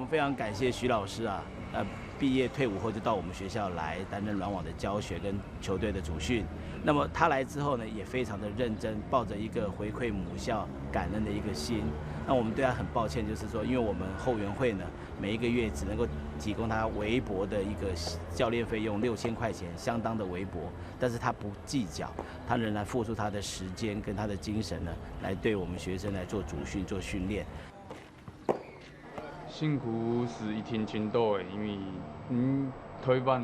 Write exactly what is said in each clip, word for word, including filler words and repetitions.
非常感谢徐老师啊，呃，毕业退伍后就到我们学校来担任软网的教学跟球队的主训。那么他来之后呢，也非常的认真，抱着一个回馈母校、感恩的一个心。那我们对他很抱歉，就是说，因为我们后援会呢，每一个月只能够提供他微薄的一个教练费用六千块钱，相当的微薄，但是他不计较，他仍然付出他的时间跟他的精神呢，来对我们学生来做主训、做训练。辛苦是一定盡多个，因為，嗯，台灣，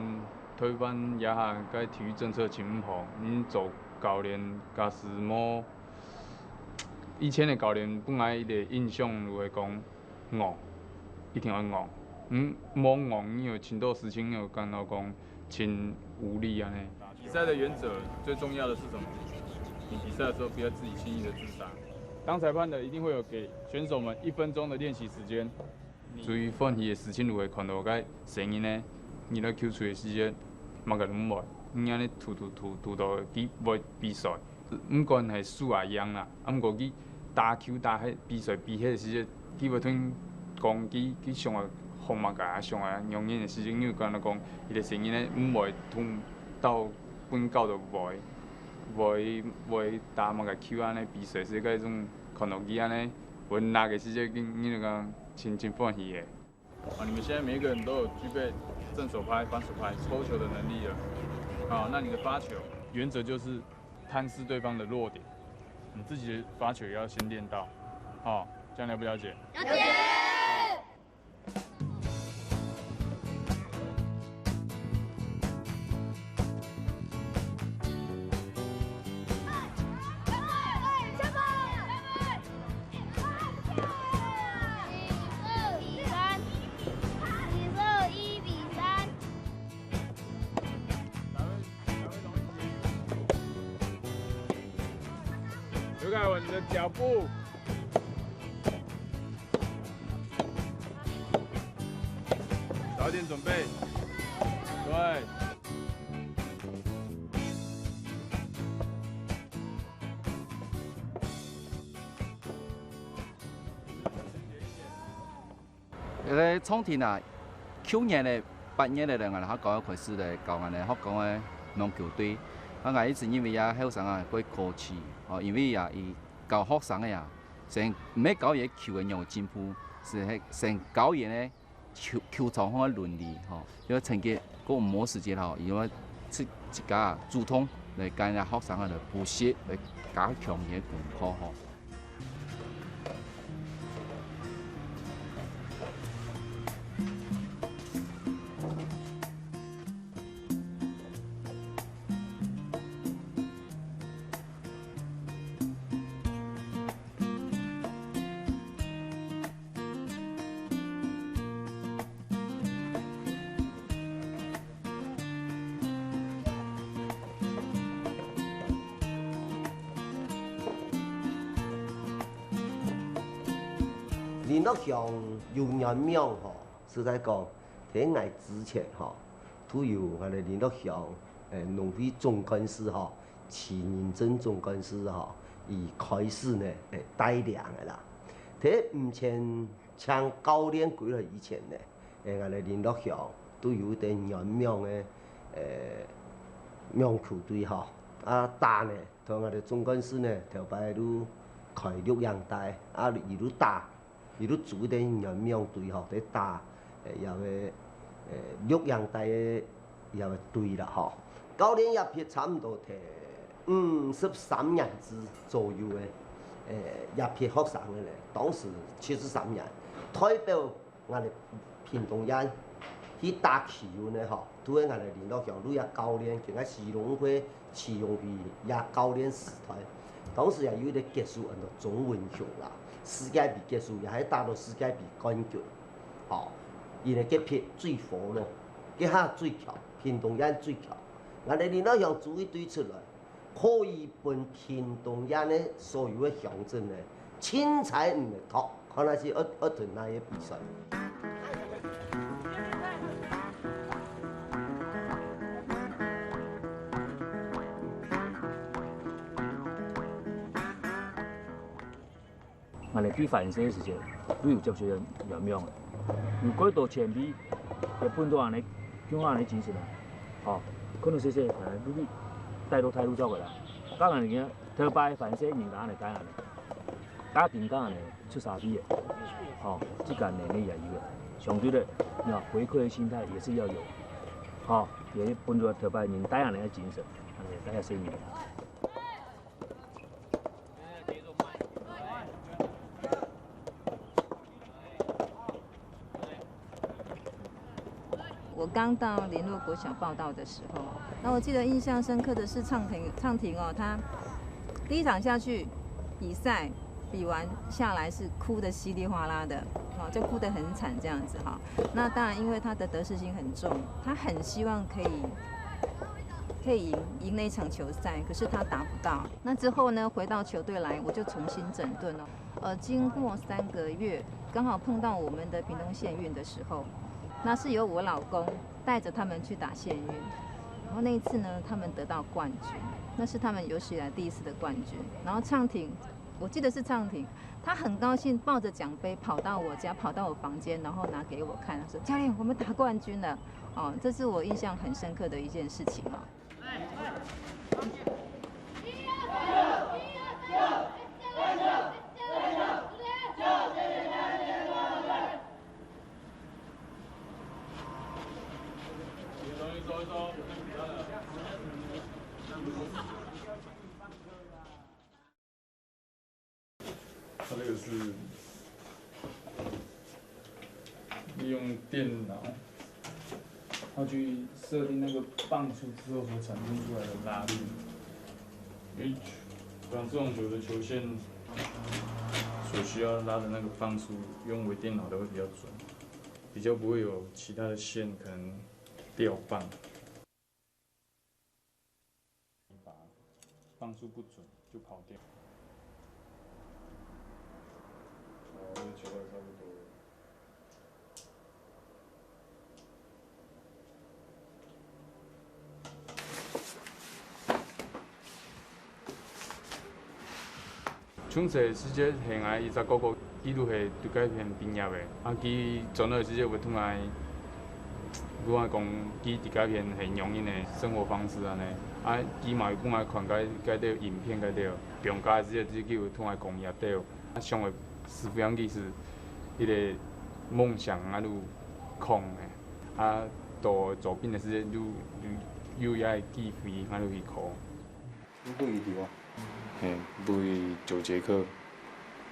台灣這下个體育政策盡毋好，嗯，做教練假使無，以前个教練本來一个印象就會講，戇，一定愛戇。嗯，無戇，你有盡多事情有感到講盡無力安呢。比賽的原則最重要的是什麼？你比賽的時候不要自己輕易的自殺。當裁判的一定會有給選手們一分鐘的練習時間。最歡喜个事情就係看到該細人仔，你來球隊个時節，麼个都毋會，你安呢突突突突到佢會比賽，毋管係輸啊贏啦，啊毋過佢打球打迄比賽比迄个時節，佢會同你講佢佢想愛學麼个啊，想愛仰般个事情，你有感覺講，佢个細人仔毋會同到分教到會會會打麼个球安呢比賽，係該種看到佢安呢會拿个時節，你你就講真真歡喜个。 啊，你们现在每一个人都有具备正手拍、反手拍、抽球的能力了。好，那你的发球原则就是探视对方的弱点，你自己的发球也要先练到。好，这样了不了解？了解。 刘凯文，你的脚步。 早一点准备。对。該个創庭啊，舊年个八月个，𠊎學校開始來教𠊎个學校个網球隊。啊，𠊎一直認為啊，後生啊，過可惜哦，因為啊，佢教學生个啊，先毋係教佢个球个樣進步，係係先教佢个 球球場項个倫理吼，因為成績過無時間吼，因為自自家主動來跟人家學生个來補習，來加強佢个功課吼。 林樂祥有原名吼，實在講，在𠊎之前吼，都有𠊎个林樂祥，誒，農會總幹事吼，徐仁政總幹事吼，佢開始呢，誒，帶領个啦。在毋曾請教練歸來以前呢， 誒，𠊎个林樂祥都有一個原名个，誒，網球隊吼。啊，打呢，同𠊎个總幹事呢，頭擺都開錄影帶，啊，佢都打，佢都組一個原名隊吼，在打，誒，這個，誒，錄影帶个這個隊啦吼。教練也撇差毋多忒五十三年之左右个，誒，也撇學生个呢，當時七十三年，代表 𠊎个屏東縣去打奇運个吼，都係𠊎个林樂祥，都係教練，今个徐榮輝、徐榮輝也教練時代。當時也有一個決賽，安到鍾文雄啦，世界盃決賽也係打到世界盃冠軍，吼，因為該片最火咯，該下最強，屏東縣最強。𠊎个林樂祥組一隊出來， 可以分屏東縣个所有个鄉鎮呢，凊彩毋會擇，看下係愛愛同哪個比賽。𠊎等第一反應係時節，都有接受原名个。有幾多前輩，也分到恁呢，像恁呢精神啊，吼，可能細細，呃，你帶到大陸走過來，當然人家頭擺凡勢人家恁呢帶恁呢，家庭家恁呢出社會个，吼，自家能力也有个，相對个，你看回饋的心態也是要有，吼，也分到頭擺人帶恁呢个精神，恁呢帶下細人。 我刚到联络国小报道的时候，那我记得印象深刻的是畅婷，畅婷哦，她第一场下去比赛，比完下来是哭得稀里哗啦的，哦，就哭得很惨这样子哈。那当然，因为她的得失心很重，她很希望可以可以赢赢那一场球赛，可是她达不到。那之后呢，回到球队来，我就重新整顿了。呃，经过三个月，刚好碰到我们的屏东县运的时候，那是由我老公带着他们去打县运，然后那一次呢，他们得到冠军，那是他们有史以来第一次的冠军。然后畅婷，我记得是畅婷，她很高兴抱着奖杯跑到我家，跑到我房间，然后拿给我看，她说：“教练，我们打冠军了。”哦，这是我印象很深刻的一件事情哦。 它这个是利用电脑，它去设定那个磅数之后所产生出来的拉力。因为打这种球的球线所需要拉的那个磅数，用微电脑的会比较准，比较不会有其他的线可能掉磅。 磅数不准就跑掉。哦，那球还差不多。 從細時節係𠊎一隻哥哥，佢就係讀該片畢業个。啊，佢轉來時節會同𠊎，同𠊎講佢在該片係仰般个生活方式恁呢。啊，佢嘛有分𠊎看該該兜影片該兜，放假時節佢會同𠊎講這兜。啊，想愛駛飛行機係一個夢想啊，就空个。啊，到做兵个時節就有有這個機會，𠊎就去考。 你飛幾久啊？嘿，飛九節課，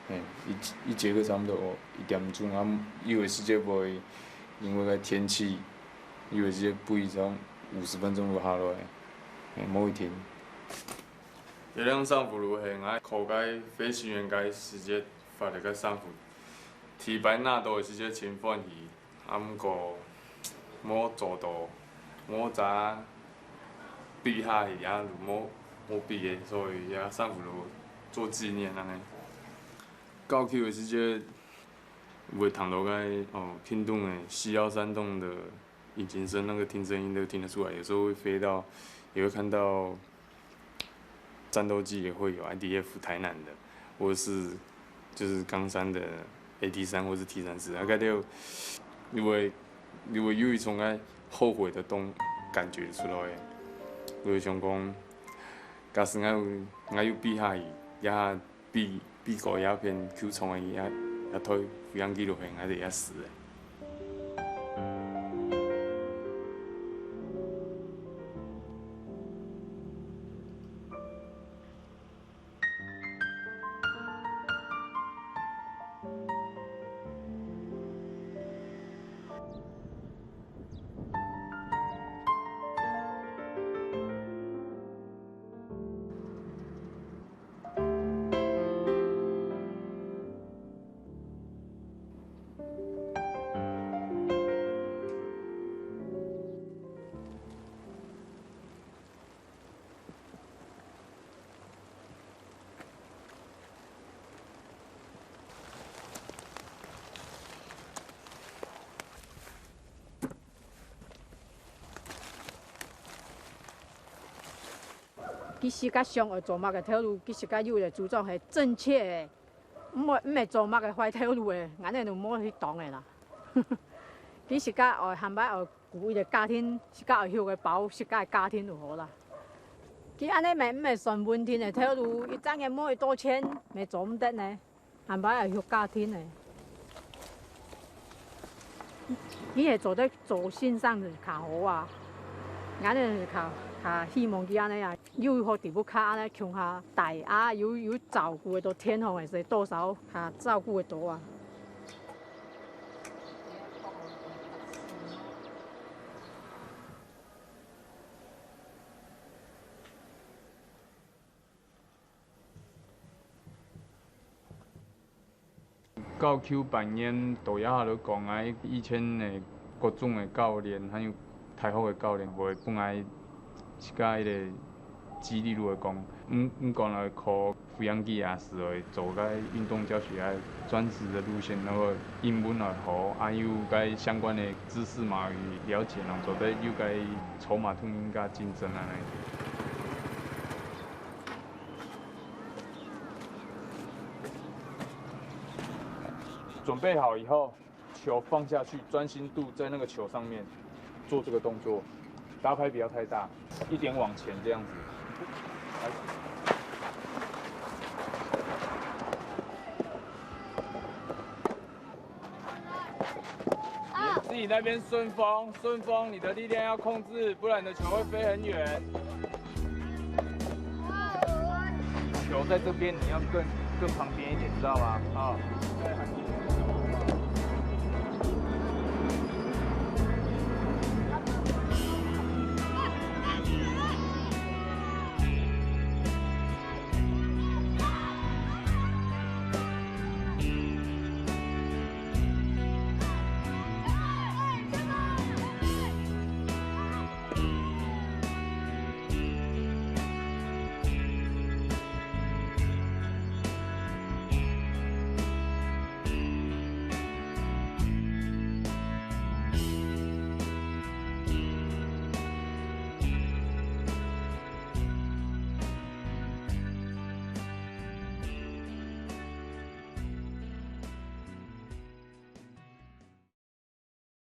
嘿，一一節課差不多一點鐘啊，有个時節會因為个天氣，有个時節飛差不多五十分鐘就下落來，嘿，無一定。這輛三福路係𠊎考該飛行員个時節發个三福，第一擺拿到个時節真歡喜。 啊，毋過無做到，無早比下去，也就無無比个，所以也三福路做紀念恁呢。教球个時節，會聽到該哦，屏東个四幺三洞个引擎聲，那個聽聲音都聽得出來，有時候會飛到，也會看到 戰鬥機也會有I D F台南的，或者是就是岡山的A D三或是T三四，大概都有，你會你會有一種愛後悔的動感覺出來个。我就想講，假使𠊎有𠊎有比下去，也比比過遐片球場个遐遐台飛行機落去，𠊎就會死个。佢自家想愛做麼个頭路，佢自家有个主張係正確个，毋會毋係做麼个壞頭路个，恁呢就無去擋个啦。佢自家愛，下擺愛顧一個家庭，自家愛畜个包，自家个家庭就好啦。佢恁樣乜毋係算穩定个頭路，一隻月無幾多錢，乜做毋得呢。下擺愛畜家庭呢。佢係做得做先生就較好啊，𠊎呢較較希望佢恁樣啊，有好地步較恁樣共下帶啊，有有照顧个到天皇个時，多少較照顧个到啊。 教球半年，到這下來講，𠊎以前个國中个教練，還有大學个教練，會分𠊎自家一個激勵，就會講，毋毋管來考 無論佢也係會做該運動教學啊，專職个路線，然後英文也好，還有該相關个知識嘛，有了解，然後做得有該籌碼同人家競爭啊那一種。準備好以後， 球放下去，專心度在那個球上面做這個動作，打拍不要太大，一點往前這樣子。開始。你自己那邊順風，順風，你的力量要控制，不然你的球會飛很遠。球在這邊，你要更更旁邊一點，知道嗎？啊、